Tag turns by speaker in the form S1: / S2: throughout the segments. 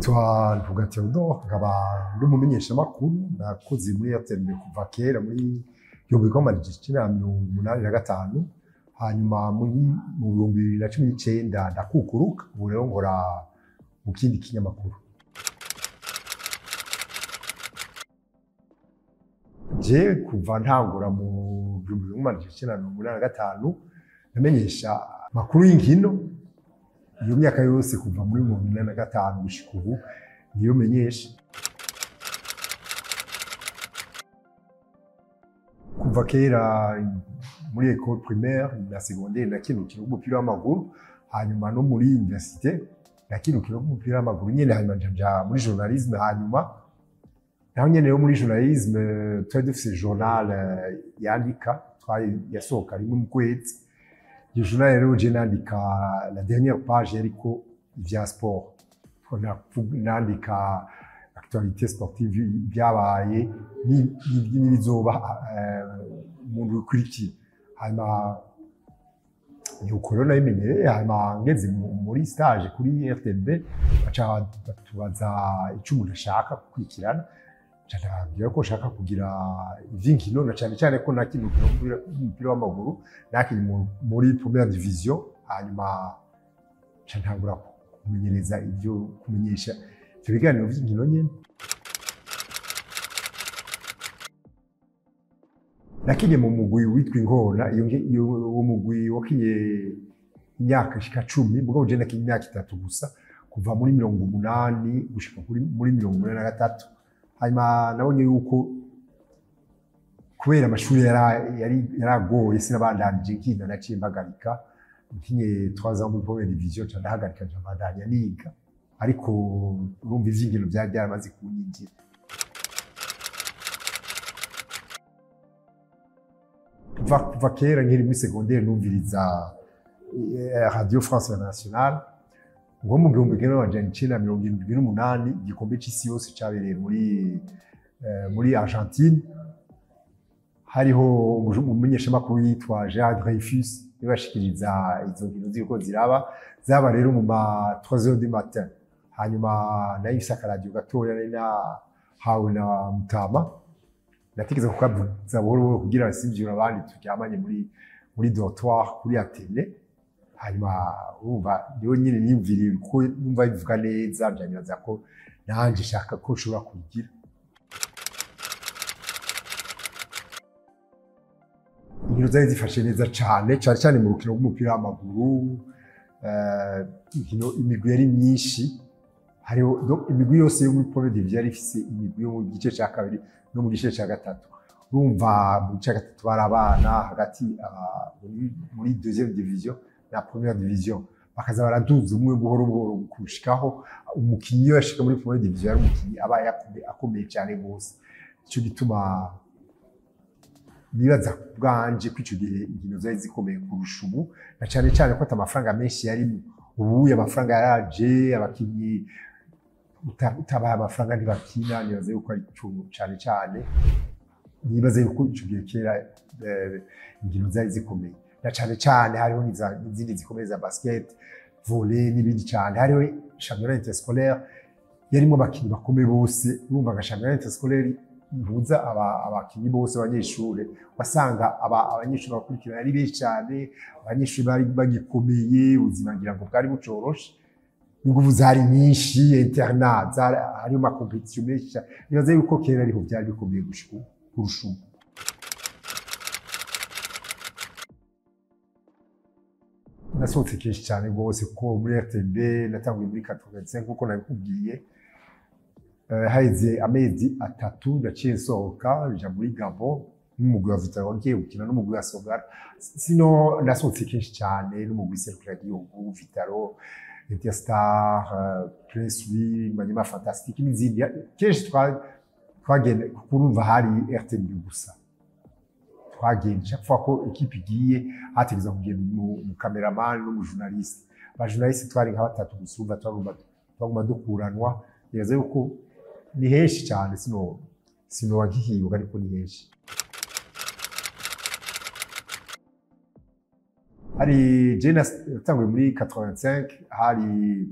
S1: Nitwa Ntunga Theodore, nkaba ndi umumenyeshamakuru. Nakoze muri RTNB kuva kera muri 1985, hanyuma mu 2019 ndakukuruka. Ubu rero nkora mu kindi kinyamakuru. Je kuva ntangura mu 1985 namenyesha makuru y'inkino. Iyo myaka yose kuva muri 1985 gushika ubu niyo menyesha. Kuva kera muri école primaire na secondaire nakina umukino w'umupira w'amaguru, hanyuma no muri université nakina umukino w'umupira w'amaguru nyene, hanyuma nja muri journalisme. Hanyuma naho nyene yo muri journalisme twari dufise journal yandika, twari yasohoka rimwe mu kwezi. Iyo journal rero je nandika la dernière page yariko ivya sport, nandika actualité sportive, ibyabaye n'ibizoba mu bikurikiye. Hanyuma ni uko rero nabimenyereye. Hanyuma ngeze muri stage kuri RTNB baca batubaza ico umuntu ashaka gukurikirana. Ndababwira ko nshaka kugira ivy'inkino, na cane cane ko nakina umupira w'amaguru, nakina muri première division. Hanyuma nca ntangura kumenyereza ivyo kumenyesha ivyo biganiro vy'inkino nyene. Nakinye mu mugwi witwa Inkona. Uwo mugwi wakinye imyaka ishika 10, mugabo je nakinye imyaka 3 gusa, kuva muri 80 gushika muri 83. Hanyuma nabonye yuko kubera amashuri yaragoye sinabandanije nkina, naciye mpagarika. Nkinye 3 ans muri première division nca ndahagarika, nca mbandanya niga, ariko urumva ivy'inkino vyari byaramaze kunyinjira. Kuva kera nkiri muri secondaire numviriza Radio France Internationale. Nko mu 1978 igikombe c'isi yose cabereye muri Argentine, hariho umumenyeshamakuru yitwa Gerard Dreyfus yabashikiriza izo nkino ziriko ziraba. Zaba rero mu ma 3 heures du matin. Hanyuma nahise akaradiyo gatoya nari nahawe na Mutama, nategeza kukavuza buhoro buhoro kugira simvyura abandi turyamanye muri dortoir kuri Atene. Hanyuma urumva niwe nyine niyumviriye ko numva bivuga neza, nca ko nanje nshaka ko nshobora kubigira. Inkino zari zifashe neza cane, cane cane mu rukino rw'umupira w'amaguru. Inkino imigwi yari myinshi, hariho imigwi yose yo muri première division yari ifise imigwi yo mu gice ca kabiri no mu gice ca gatatu. Urumva mu gice ca gatatu bari abana hagati muri deuxième division na première division, bakaza baraduza umwe buhoro buhoro gushikaho umukinyi iyo yashika muri première division yari umukinyi aba akomeye cane gose. Ico gituma nibaza bwanje ko ico gihe inkino zari zikomeye kurusha ubu, na cane cane ko ata amafaranga menshi yarimo. Ubu amafaranga yaraje, abakinyi utabaye amafaranga ntibakina. Nibaza yuko ari ico cane cane, nibaza yuko ico gihe kera inkino zari zikomeye, na cane cane hariho n'izindi zikomeye za basket, volley n'ibindi cane. Hariho championnat interscolaire yarimo abakinyi bakomeye bose. Urumva nka championnat interscolaire ihuza abakinyi bose abanyeshure, wasanga abanyeshure bakurikirana ari benshi cane, abanyeshure bari bagikomeye, ubuzima ngira ngo bwari bucoroshe, inguvu zari nyinshi, internat hariho ama competition menshi. Nibaza yuko kera ariho vyari bikomeye kurusha ubu. Nasohotse kenshi cane rwose, kuko muri RTNB natanguye muri 85 nkuko nabikubwiye. Haheze amezi 3 naciye nsohoka nja muri Gabon n'umugwi wa Vital'O, ngiye gukina n'umugwi wa Sogara. Sino nasohotse kenshi cane n'umugwi serukiragihugu Vital'O, Interstar, Prince Louis, Maniema Fantastique n'izindi. Kenshi twagenda kuko urumva hari RTNB gusa. Twagenda chaque fois ko equipe igiye hategerezwa kugenda umu cameraman n'umu journaliste. Aba journaliste twari nka batatu gusa, urumva twaguma dukuranwa. Nibaza yuko ni henshi cyane, sino nkihibuka, ariko ni henshi. Hari je natanguye muri 85, hari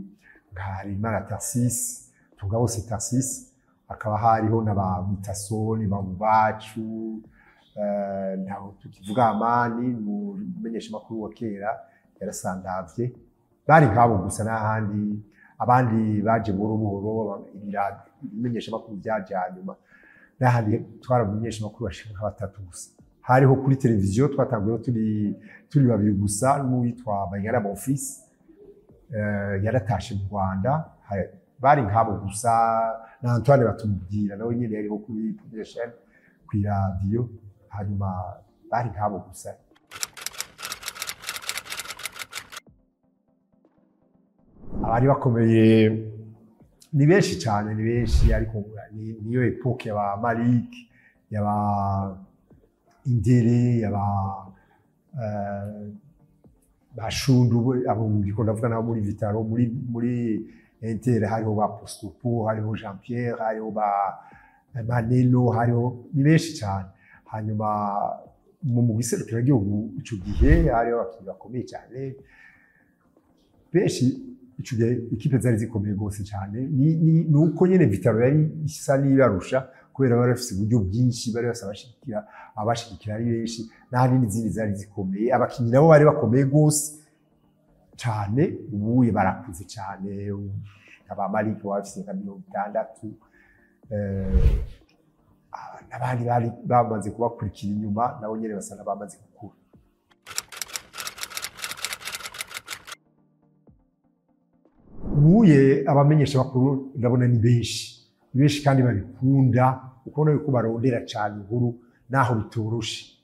S1: Harerimana Tharcisse, Tungabose Tarsis, hakaba hariho na ba Mutasoni, ba Mubacu, ntaho tukivuga Amani, umumenyeshamakuru wa kera yarasandavye. Bari nk'abo gusa n'ahandi, abandi baje buhoro buhoro, ibimenyeshamakuru vyaje hanyuma. N'ahandi twari abamenyeshamakuru bashika nka batatu gusa. Hariho kuri televiziyo twatanguyeho turi babiri gusa, n'uwitwa Bayingana Bonfils, yaratashe mu Rwanda. Bari nk'abo gusa, na Antoine Batumubwira nawe nyene yariho kuri Première Chaîne, kw'iradiyo. Hanyuma bari nk'abo gusa. Abari bakomeye ni benshi cyane, ni benshi, ariko niyo epoque yaba Malik, yaba Indere, yaba Bashundu, abo ndiko ndavuga nabo muri Vitaro, muri Inter hariho ba Postopo, hariho Jean Pierre, hariho ba Maneno, hariho ni benshi cyane. Hanyuma mu mugwi serukiragihugu ico gihe hariho abakinyi bakomeye cyane benshi. Ico gihe ikipe zari zikomeye gose cyane. Ni uko nyene Vitaro yari isa n'ibarusha, kubera bari bafise uburyo bwinshi, bari bafise abashigikira ari benshi, n'ahandi n'izindi zari zikomeye. Abakinyi nabo bari bakomeye gose cyane, ubuye barakuze cyane. Aba Malik bafise nka 60, n'abandi bari bamaze kubakurikira inyuma, nabo nyene basa n'abamaze gukura. Ubuye abamenyesha bakuru ndabona ni benshi, ni benshi kandi babikunda, ukabona yuko barondera cyane inkuru naho bitoroshe.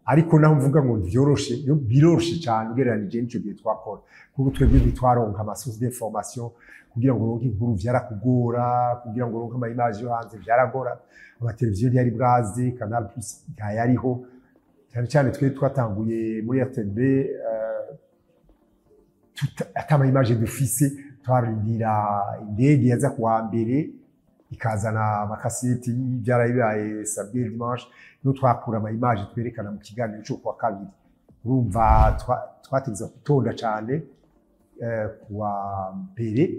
S1: Ariko naho mvuga ngo vyoroshe, biroroshe cyane ugereranije n'ico gihe twakora, kuko twebwe ntitwaronka ama source d'information. Kugira ngo uronke inkuru vyarakugora, kugira ngo uronke ama image yo hanze vyaragora. Amateleviziyo ntiyari bwaze, Canal Plus ntayariho. Cyane cyane twe twatanguye muri RTNB ata ama image dufise, twarindira indege yaza kuwa mbere ikazana amakaseti y'ivyaraye bibaye samedi dimanche, niho twakura ama image twerekana mu kiganiro cyo kuwa kabiri. Urumva twategeza gutonda cyane kuwa mbere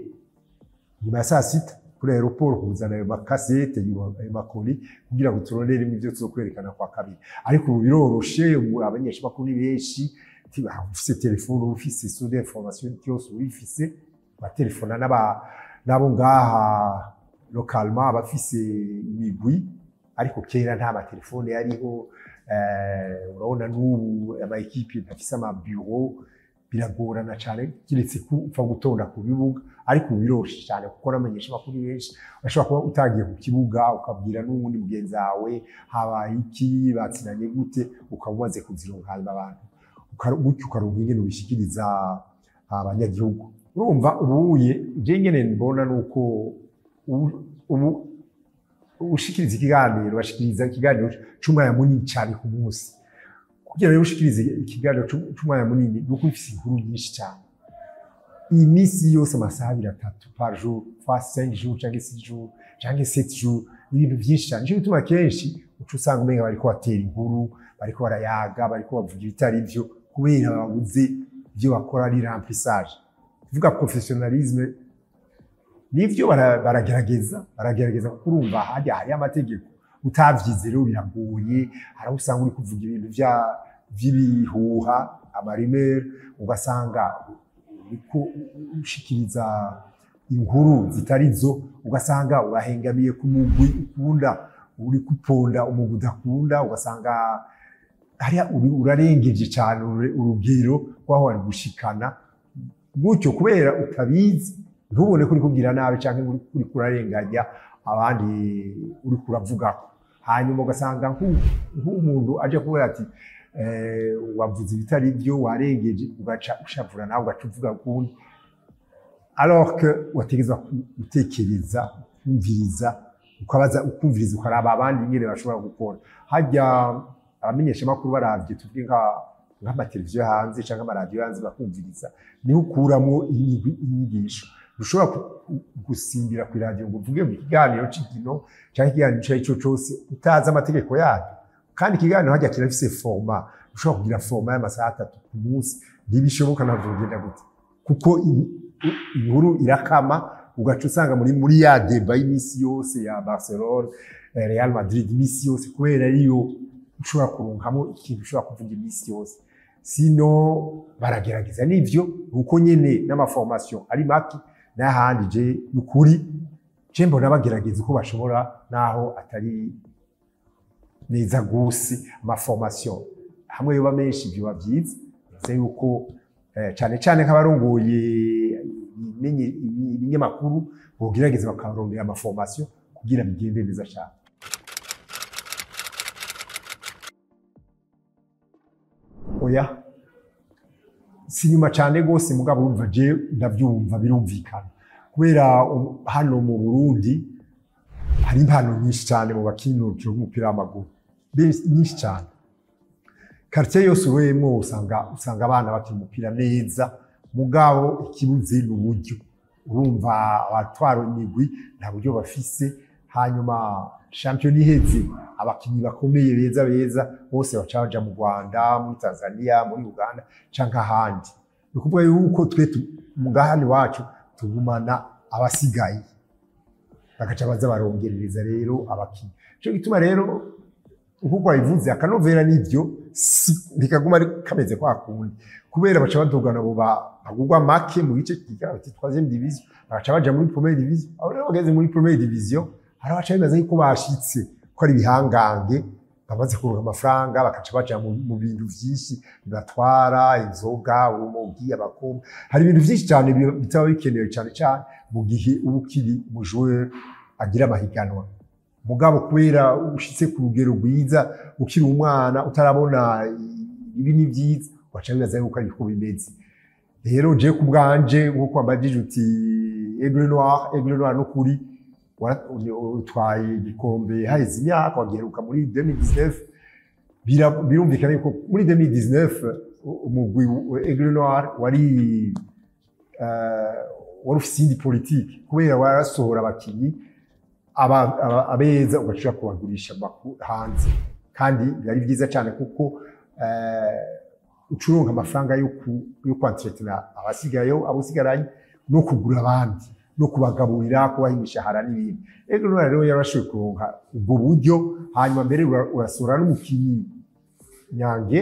S1: nyuma ya saa sita kuri aeroport kuzana ayo makasete, ayo makoli, kugira ngo turonderemo ivyo tuzokwerekana kwa kabiri. Ariko ubu biroroshe, ubu abanyeshamakuru ni benshi, ufise telefone, ufise source d'information yose uyifise, batelefona n'abo ngaha localement abafise imigwi. Ariko kera nta matelefone yariho. Urabona n'ubu ama ekipe ntafise ama bureau, biragorana cyane kiretse ko upfa gutonda ku bibuga. Ariko ubu biroroshe cyane kuko n'abamenyeshamakuru benshi, urashobora kuba utagiye ku kibuga ukabwira n'uwundi mugenzi wawe habaye iki, batsinanye gute, ukaba umaze kuzironka. Hanyuma abantu gutyo ukaronka ingene ubishikiriza abanyagihugu. Urumva ubuye je ngene mbona nuko ubu ushikiriza ikiganiro, bashikiriza ikiganiro c'umwanya munini cyane ku munsi. Kugira ngo ushikirize ikiganiro c'umwanya munini nuko ufise inkuru nyinshi cyane iminsi yose, amasaha abiri atatu par jour, fois 5 jours canke 6 jours canke 7 jours, ibintu byinshi cyane. Nico gituma kenshi uca usanga umenga bariko batera inkuru, bariko barayaga, bariko bavuga ibitari vyo, kubera babuze ivyo bakora, ari remplissage. Kuvuga professionnalisme nivyo, baragerageza kuko urumva harya hariyo amategeko, utavyize rero biragoye. Hari aho usanga uri kuvuga ibintu vy'ibihuha, ama rumeurs, ugasanga uriko ushikiriza inkuru zitari zo, ugasanga urahengamiye ku mugwi ukunda, uri kuponda umugwi udakunda, ugasanga hariya urarengeje cyane urugero rw'aho wari gushikana gutyo, kubera utabizi ntubone ko uri kubwira nabi canke uri kurarenganya abandi uri kuravugako. Hanyuma ugasanga nk'umuntu aje kubera ati wavuze ibitari byo, warengeje, ugaca ushavura nawe ugaca uvuga ukundi, alors que wategerezwa gutekereza, ukumviriza, ukabaza, ukumviriza, ukaraba abandi ingene bashobora gukora. Harya abamenyeshamakuru baravye, tuvuge nk'amateleviziyo hanze canke amaradiyo hanze, bakumviriza, niho ukuramwo inyigisho. Ntushobora gusimbira kw'iradiyo ngo uvuge mu kiganiro c'inkino canke ikiganiro ico arico cose utazi amategeko yayo. Kandi ikiganiro harya kirafise format, ushobora kugira format y'amasaha 3 ku munsi, ntibishoboka, ntabwo bigenda gute, kuko inkuru irakama. Ugaca usanga muri ya débat y'imisi yose ya Barcelona, Real Madrid imisi yose, kubera ariyo ushobora kuronkamo ikintu ushobora kuvuga imisi yose. Sino baragerageza n'ivyo, uko nyene n'ama formation ari make n'ahandi. Je nukuri je mbona bagerageza uko bashobora, naho atari neza gose. Ama formation hamwe yoba menshi vyoba vyiza. Nibaza yuko cane cane nk'abarongoye ibinyamakuru bogerageza bakarondera ama formation kugira bigende neza cane. Oya, si nyuma cane gose, mugabo urumva je ndavyumva, birumvikana, kubera hano mu Burundi hari impano nyinshi cane mu bakina urukino rw'umupira w'amaguru, nyinshi cane. Quartier yose uruyemwo usanga abana bakina umupira neza, mugabo ikibuze ni uburyo. Urumva abatwara imigwi nta buryo bafise. Hanyuma shampiyona iheze, abakinyi bakomeye beza beza bose baca baja mu Rwanda, muri Tanzania, muri Uganda canke ahandi. Ni ukuvuga yuko twe mu gahani wacu tugumana abasigaye, bagaca baza barongerereza rero abakinyi. Ico gituma rero, nkuko wabivuze, akanovera nivyo ntikaguma ari kameze kwa kundi, kubera baca badugana abo bagurwa make mu gice kigira bati troisième division, bagaca baja muri première division. Abo rero bageze muri première division, hari abaca bibaza yuko bashitse, ko ari ibihangange, bamaze kuronka amafaranga, bakaca baja mu bintu vyinshi bibatwara: inzoga, urumogi, abakobwa. Hari ibintu vyinshi cane bitaba bikenewe, cane cane mu gihe uba ukiri umu joueur agira amahiganwa. Mugabo kubera ushitse ku rugero rwiza ukiri umwana, utarabona ibi ni vyiza, waca wibaza yuko ariko bimeze. Rero je ku bwanje, nkuko wambajije uti Aigle Noir, Aigle Noir n'ukuri utwaye igikombe haheze imyaka, wagiheruka muri 2019. Birumvikana yuko muri 2019 umugwi Aigle Noir wari ufise iyindi politike, kubera warasohora abakinyi abeza, ugashobora kubagurisha hanze. Kandi biba byiza cyane kuko ucuronka amafaranga yo kwentretena abasigayeho, abo usigaranye, no kugura abandi, no kubagaburira, kubaha imishahara n'ibindi. Aigle Noir rero yarashoboye kuronka ubwo buryo. Hanyuma mbere urasohora n'umukinyi Nyange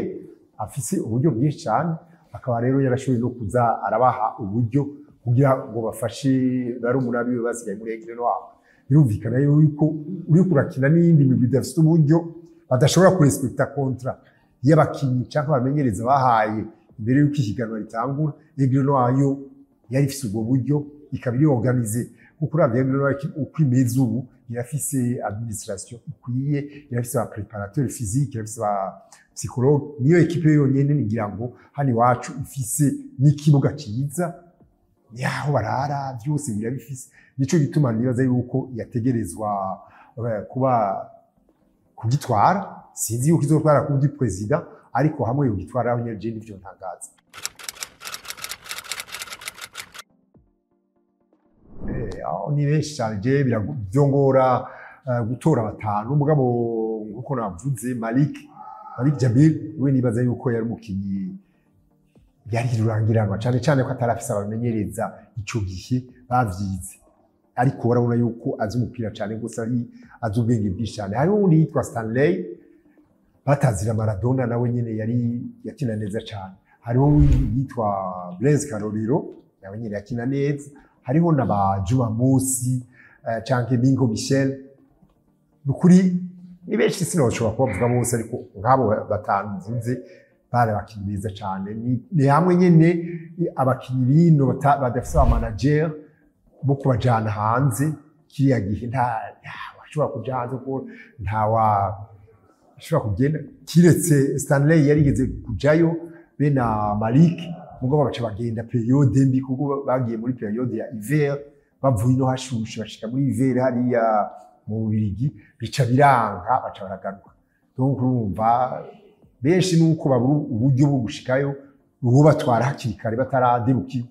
S1: afise uburyo bwinshi cyane, akaba rero yarashoboye no kuza arabaha uburyo kugira ngo bafashe barumuna biwe basigaye muri Aigle Noir. Birumvikana yuko uriko urakina n'iyindi migwi idafite uburyo, badashobora kurespekta contrat y'abakinyi canke abamenyereza bahaye imbere y'uko ihiganwa ritangura. Aigle Noir yo yari ifise ubwo buryo, ikaba iri organisée, kuko uravye Aigle Noir uko imeze ubu, irafise administration ikwiye, irafise ba préparateur physique, irafise ba psychologue. Niyo équipe yonyene ngira ngo hano iwacu ifise n'ikibuga ciza, yaho barara, byose birabifise. Nico gituma nibaza yuko yategerezwa kuba kugitwara. Sinzi yuko izotwara coupe du président, ariko hamwe yogitwara aho nyene, je nivyo ntangaza. Aho ni benshi cyane, je byongora gutora batanu. Mugabo nkuko navuze, Malik Jabir we nibaza yuko yari umukinyi yari rurangiranwa, cyane cyane ko atarafise abamenyereza ico gihe bavyize, ariko urabona yuko azi umupira cyane gusa, ari azi ubwenge bwinshi cyane. Hariho uwundi yitwa Stanley batazira Maradona, nawe nyene yari yakina neza cyane. Hariho uwundi yitwa Blaise Karorero, nawe nyene yakina neza. Hariho na ba Juma Musi canke Mingo Michel. Nukuri ni benshi, sinoshobora kubavuga bose, ariko nk'abo batanu mvuze bari abakinyi beza cyane. Ni hamwe nyene abakinyi bino badafise aba manager bo kubajana hanze. Kiriya gihe nta washobora kuja hanze, kuko nta wa ashobora kugenda kiretse Stanley yarigeze kujayo be na Malik. Mugabo baca bagenda période mbi, kuko bagiye muri période ya hiver, bavuye ino hashushe bashika muri hiver hariya mu Bubirigi, bica biranka, baca baragaruka. Donc urumva benshi nuko babura uburyo bwo gushikayo, ubu batwara hakiri kare bataradebukirwa,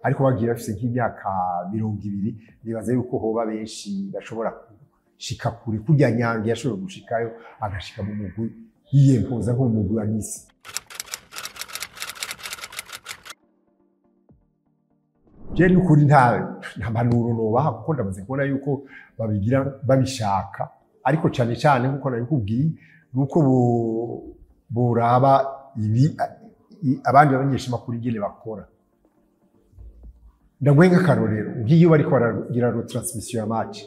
S1: ariko bagiye bafise nk'imyaka 20, nibaza yuko hoba benshi bashobora gushika kure, kurya Nyange yashoboye gushikayo, agashika mu mugwi, yiyempoza nko mu mugwi wa Nice. Je nukuri nta Nta mpanuro nobaha, kuko ndamaze kubona yuko babigira babishaka, ariko cyane cyane nkuko nabikubwiye, nuko boraba ibi abandi bamenyeshamakuru ingene bakora. Ndaguhe nk'akarorero, nk'iyo bariko baragira retransmission ya match,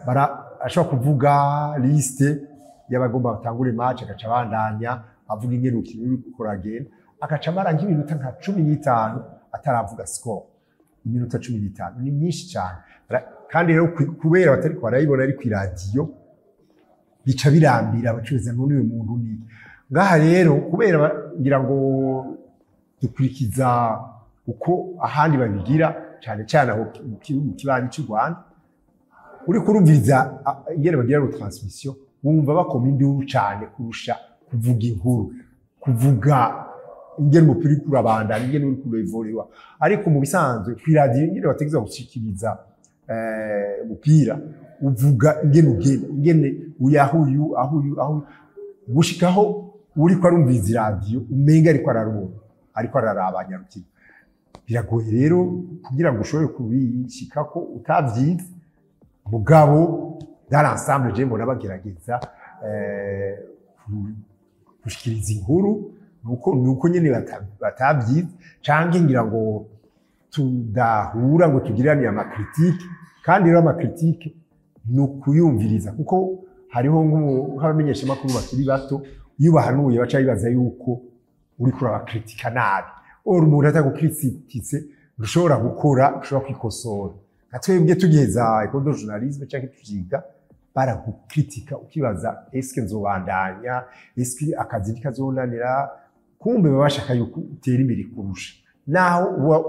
S1: bara ashobora kuvuga liste y'abagomba batangure match, agaca abandanya avuga ingene urukino ruriko ruragenda, agaca amara nk'iminota nka 15 ataravuga score. Iminota 15 ni myinshi cyane. Kandi rero kubera batariko barayibona ari kw'iradiyo, bica birambira abacuruzi, none uyu muntu ni ngaha. Rero kubera ngira ngo dukurikiza uko ahandi babigira, cyane cyane aho mu kibanyi cy'u Rwanda, uriko urumviriza ingene bagira retransmission, wumva bakoma induru cyane kurusha kuvuga inkuru, kuvuga ingene umupira uriko urabandanya, ingene uriko urevorewa. Ariko mu bisanzwe kw'iradiyo, ingene bategerezwa gushikiriza umupira, uvuga ingene ugenda, ingene uyahuyu ahuyu ahuyu, gushikaho uriko arumviriza iradiyo umenga ariko ararubona, ariko araraba nyarukino. Biragoye rero kugira ngo ushobore kubishikako utavyize. Mugabo dans l'ensemble, je mbona bagerageza gushikiriza inkuru, nuko nyene batavyize, canke ngira ngo tudahura ngo tugiranire ama critiques. Kandi rero ama critiques ni ukuyumviriza, kuko hariho nk'abamenyeshamakuru bakiri bato, iyo bahanuye baca bibaza yuko uriko urabakritika nabi. Or umuntu atagukritikitse ntushobora gukora, ushobora kwikosora. Nka twebwe tugeza école de journalisme canke tuvyiga, baragukritika ukibaza: eske nzobandanya? Eske akazi ntikazonanira? Kumbe baba bashaka yuko utera imbere kurusha, naho uba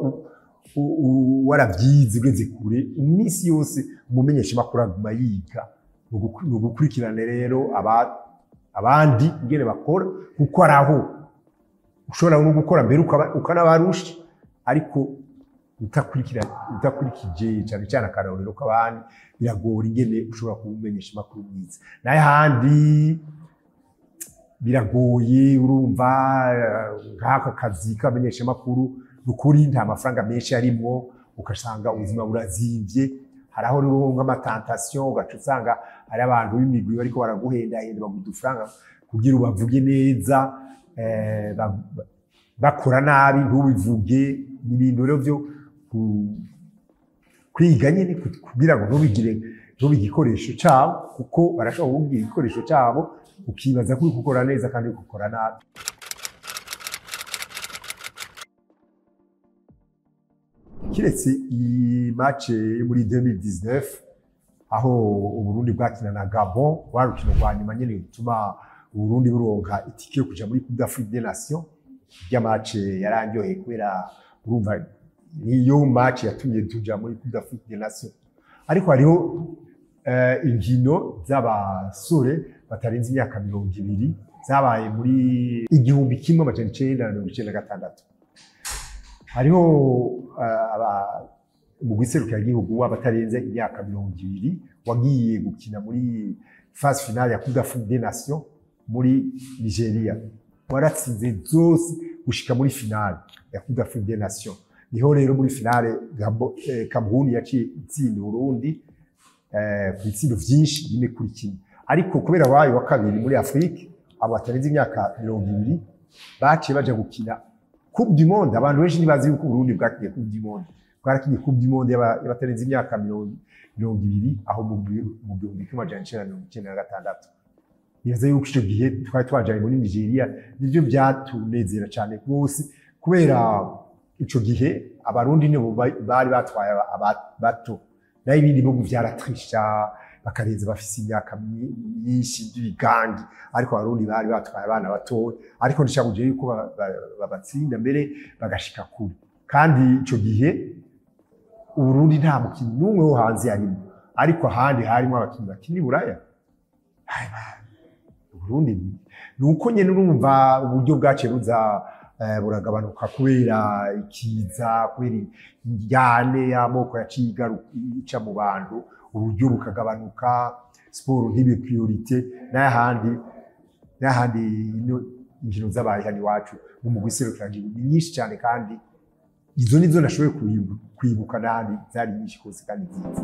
S1: waravyize ugeze kure. Iminsi yose umumenyeshamakuru aguma yiga. Ni ugukurikirana rero abandi ingene bakora, kuko ari aho ushobora no gukora mbere ukanabarusha, ariko utakurikije cyane cyane akarorero k'abandi, biragora ingene ushobora kuba umumenyeshamakuru mwiza. Nayo ahandi biragoye. Urumva, nk'aka kazi k'abamenyeshamakuru, ni ukuri nta mafaranga menshi arimwo, ugasanga ubuzima burazimvye. Hari aho rero nk'ama tentations, ugaca usanga hari abantu b'imigwi bariko baraguhendahenda, baguha udufaranga kugira ubavuge neza, bakora nabi ntubivuge. Ni ibintu rero vyo kwiga nyene kugira ngo ntubigire, ntube igikoresho cabo, kuko barashobora kukugira igikoresho cabo, ukibaza ko uriko ukora neza kandi uriko ukora nabi. Kiretse iyi match yo muri 2019, aho Uburundi bwakina na Gabon, rwari urukino rwa nyuma nyene rutuma Uburundi buronka itike yo kuja muri Coupe d'Afrique des Nations. Irya match yarandyoheye, kubera urumva niyo match yatumye tuja muri Coupe d'Afrique des Nations. Ariko hariho inkino z'abasore batarenze imyaka 20 zabaye muri 1996. Hariho umugwi serukiragihugu w'abatarenze imyaka 20 wagiye gukina muri phase finale ya Coupe d'Afrique des Nations muri Nigeria, waratsinze zose gushika muri finale ya Coupe d'Afrique des Nations. Niho rero muri finale Cameroon yaciye itsinda Burundi ku bitsindo vyinshi, 4-1. Ariko kubera wabaye wa kabiri muri Afrique, abo batarenze imyaka 20 baciye baja gukina Coupe du Monde. Abantu benshi ntibazi yuko Burundi bwakinye Coupe du Monde. Bwarakinye Coupe du Monde y'abatarenze imyaka 20, aho mu 1996. Nibaza yuko ico gihe twari twajanye muri Nigeria, nivyo vyatunezera cane rwose, kubera ico gihe Abarundi nibo bari batwaye bato, naho ibindi bihugu vyaratrisha, bakarenza bafise imyaka myinshi by'ibigangi, ariko Abarundi bari batwaye abana batoya. Ariko ndishabuje yuko babatsinda mbere bagashika kure. Kandi ico gihe Uburundi nta mukinyi n'umwe wo hanze yarimo, ariko ahandi harimo abakinyi bakina i Buraya. Ai, Uburundi ni uko nyene, urumva uburyo bwaciye buza buragabanuka kubera ikiza, kubera indyane y'amoko yaciye ica mu bantu, uburyo bukagabanuka, siporo ntibe priorité. N'ayahandi ino inkino zabaye hano iwacu mu mugwi serukiragihugu ni nyinshi cyane kandi Izo nizo nashoboye kwibuka, n'ahandi zari nyinshi rwose kandi nziza.